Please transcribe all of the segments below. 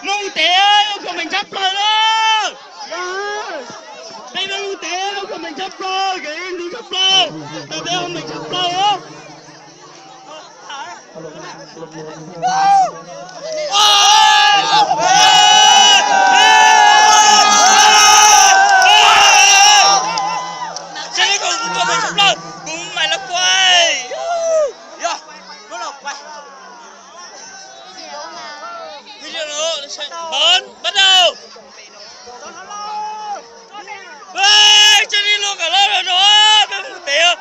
Mus tes, ua khuam meem tshaj plaws na. Peb mus tes, ua khuam meem tshaj plaws, kev ntxim tshaj plaws, peb ua meem tshaj plaws. Bón, bắt đầu. Ê, tso li luag kom loj no, peb mus tes,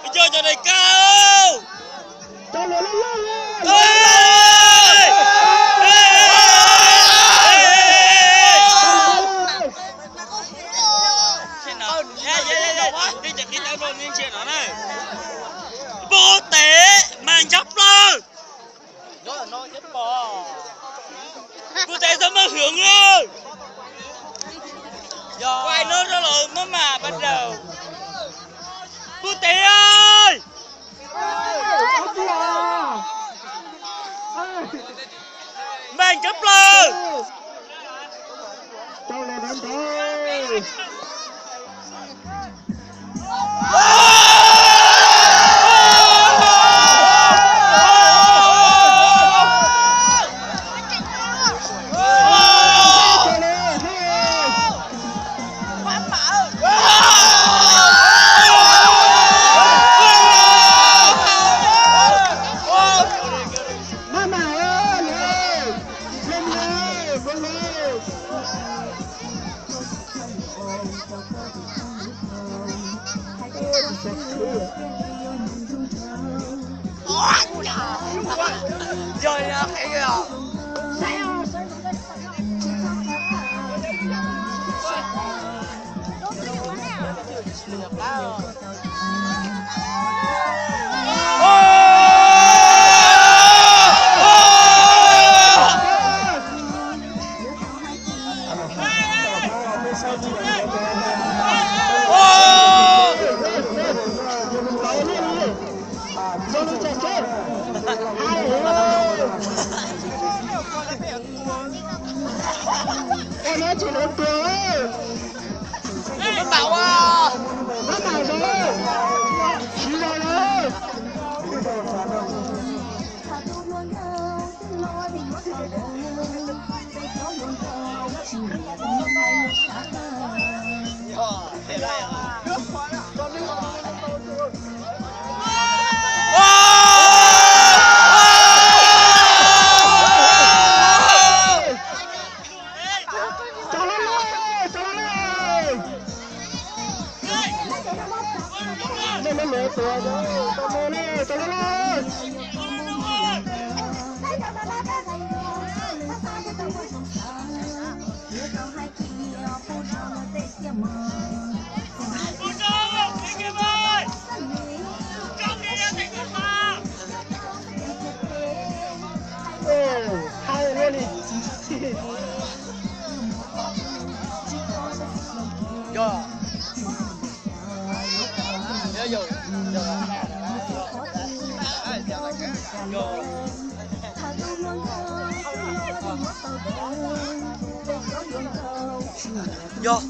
peb coj cov daim kab. Pub tes mas ntshab plaws. Pub tes txhob maj hwm lawm. Quay nó ra lawm maj mam ban đầu. Pub tes ơi. Meem tshaj plaws. Yog.